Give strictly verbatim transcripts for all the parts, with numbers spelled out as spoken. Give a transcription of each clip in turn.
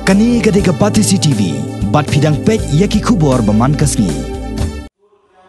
Kane ka dei ka Batesi T V, bad phi dang peit ïa ki khubor ba man ka sngi.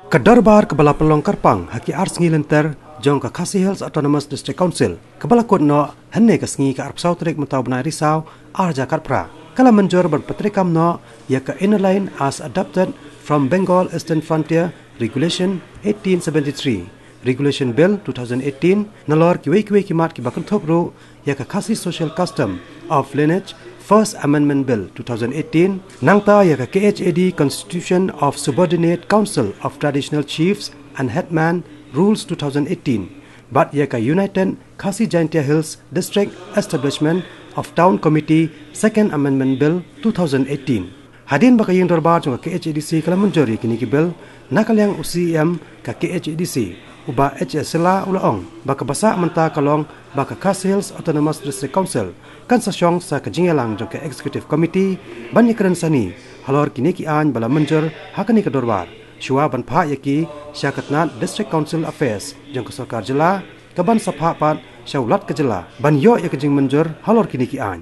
Ka dorbar kaba la pynlong kyrpang ha ki ar sngi lynter jong ka Khasi Hills Autonomous District Council, kaba la kut noh hynne ka sngi ka arphew saw tarik mynta u bnai Risaw, ar hajar khatphra, ka la mynjur ban pyntreikam noh ïa ka Inner Line as adopted from Bengal Eastern Frontier Regulation eighteen seventy-three, Regulation Bill two thousand eighteen, nalor kiwei kiwei ki mat kiba kynthup ruh ïa ka Khasi Social Custom of Lineage First Amendment Bill two thousand eighteen, nangta ïa ka K H A D Constitution of Subordinate Council of Traditional Chiefs and Headman Rules two thousand eighteen, bad ïa ka United Khasi Jaintia Hills District Establishment of Town Committee Second Amendment Bill two thousand eighteen. Hadien ba ka ïing dorbar jong ka K H A D C ka la mynjur ïa kine ki bill, na ka liang u C E M ka K H A D C, u Bah H S Shylla, u la ong ba kaba sah mynta ka long ba ka Khasi Hills Autonomous District Council kan sa shong sa ka jingïalang jong ka Executive Committee ban ïakren sani halor kine ki aiñ ba la mynjur ha kane ka dorbar, shuwa ban phah ïa ki sha ka tnat District Council Affairs jong ka sorkar jylla, kaban sa phah pat sha u Lat ka jylla ban ïoh ïa ka jingmynjur halor kine ki aiñ.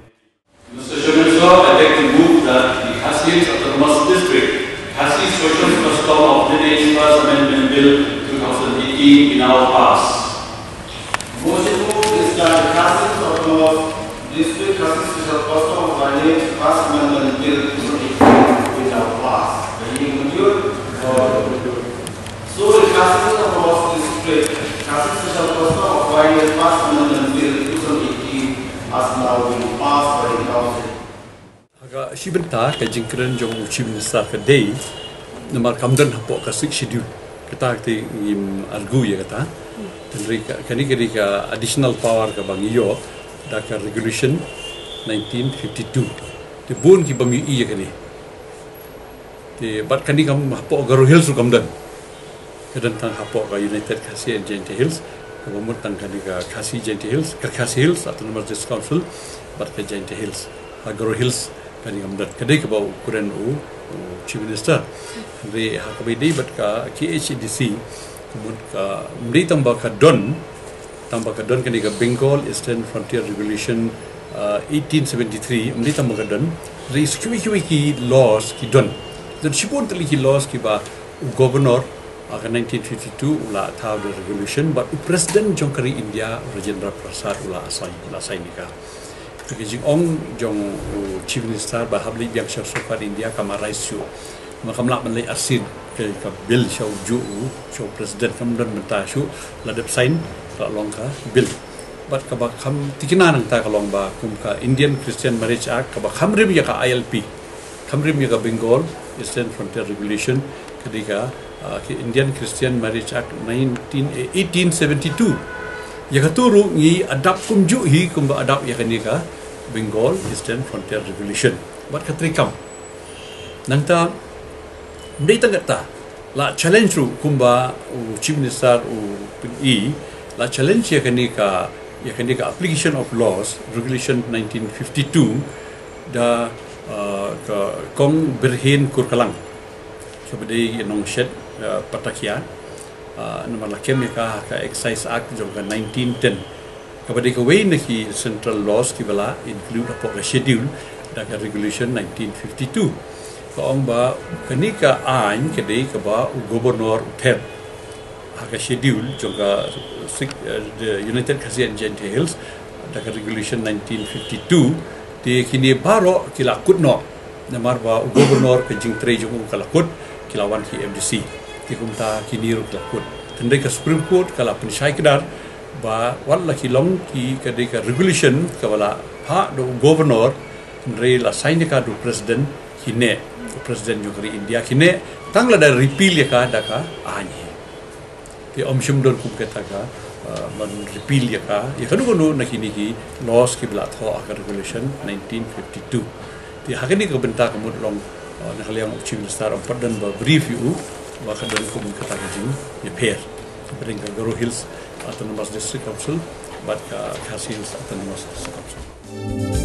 Mister Chairman, sir, I beg to move that the Khasi Hills Autonomous District Khasi Social Custom of Lineage First Amendment Bill two thousand eighteen be now passed. Motion moved is that the Khasi Hills Autonomous District Khasi Social Custom of Lineage First Amendment Bill two thousand eighteen be now passed. Ka ïing mynjur? So the Khasi Hills Autonomous District Khasi Social Custom of Lineage First Amendment Bill two thousand eighteen has now been passed by the Council. Ha ka shi bynta ka jingkren jong u Chief Minister ka dei, namar kam don hapoh ka Sixth Schedule. Kata te ngim argue ïa kata. Hynrei ka, kane ka dei ka additional power kaba ngi ïoh da ka Regulation nineteen fifty-two. Te bun ki bym ïohi ïa kane. Te bad kane kam hapoh Garo Hills ruh kam don. Ka don tang hapoh ka United Khasi and Jaintia Hills, kaba mut tang kane ka Khasi Jaintia Hills, ka Khasi Hills Autonomous District Council, bad ka Jaintia Hills. Ha Garo Hills kane kam don. Ka dei kaba u kren u, u Chief Minister. Hynrei ha kaba ïadei bad ka K H A D C, ka mut ka, ym dei tang ba ka don, tang ba ka don kane ka Bengal Eastern Frontier Regulation, uh, eighteen seventy-three, ym dei tang ba ka don, hynrei sa kiwei kiwei ki laws ki don. Don shibun tylli ki laws kiba u Governor, uh, ha ka nineteen fifty-two u la thaw da regulation, bad u President jong ka ri India, Rajendra Prasad u la sign, u la sign ïa ka. Te ka jingong jong u Chief Minister ba hap leit biang sha sorkar India kam arise shuh. Ma kam lah ban leit arsien ka, ka bill sha u juh u, sha u President, kam don bynta shuh, la dep sign, la long ka bill. Bad kaba kham tikna nangta ka long ba kum ka Indian Christian Marriage Act, kaba kham rim ïa ka I L P, kham rim ïa ka Bengal Eastern Frontier Regulation, ka dei ka, ah, ka Indian Christian Marriage Act nineteen, eh, eighteen seventy-two. Ïa katu ruh ngi adapt kumjuh hi kumba adapt ïa kane ka Bengal Eastern Frontier Regulation. Bad ka treikam. Nangta, ym dei tang kata, la challenge ruh kumba u Chief Minister u pyni, la challenge ïa kane ka, ïa kane ka application of laws, Regulation nineteen fifty-two, da, uh, ka Kong Birhen Kurkalang, kaba dei nongshad, uh, Patakia, uh, namar la kem ïa ka ha ka Excise Act jong ka nineteen ten. Kaba dei kawei na ki central laws kiba la include hapoh ka schedule da ka Regulation nineteen fifty-two. Ka ong ba kane ka aiñ ka dei kaba u Governor u thep ha ka schedule jong ka six, eh, the United Khasi and Jaintia Hills da ka Regulation nineteen fifty-two. Te kine baroh ki la kut noh. Namar ba u Governor ka jingtrei jong u ka la kut, ki la wan ki M D C. Te kumta kine ruh ki la kut. Hynrei ka Supreme Court ka la pynshai kdar ba wat la ki long ki ka dei ka regulation kaba la phah da u Governor, hynrei la sign ïa ka da u President, ki neh, u President jong ka ri India ki neh, tang lada repeal ïa ka da ka aiñ hi. Te ym shym don kum kata ka, uh, ban repeal ïa ka, ïa kano kano na kine ki laws kiba la thoh ha ka Regulation nineteen fifty-two. Te ha kane ka bynta ka mut long, uh, na ka liang u Chief Minister ym pat don ba brief ïa u ba ka don kum kata ka jingïapher hapdeng ka Garo Hills Autonomous District Council bad ka Khasi Hills Autonomous District Council.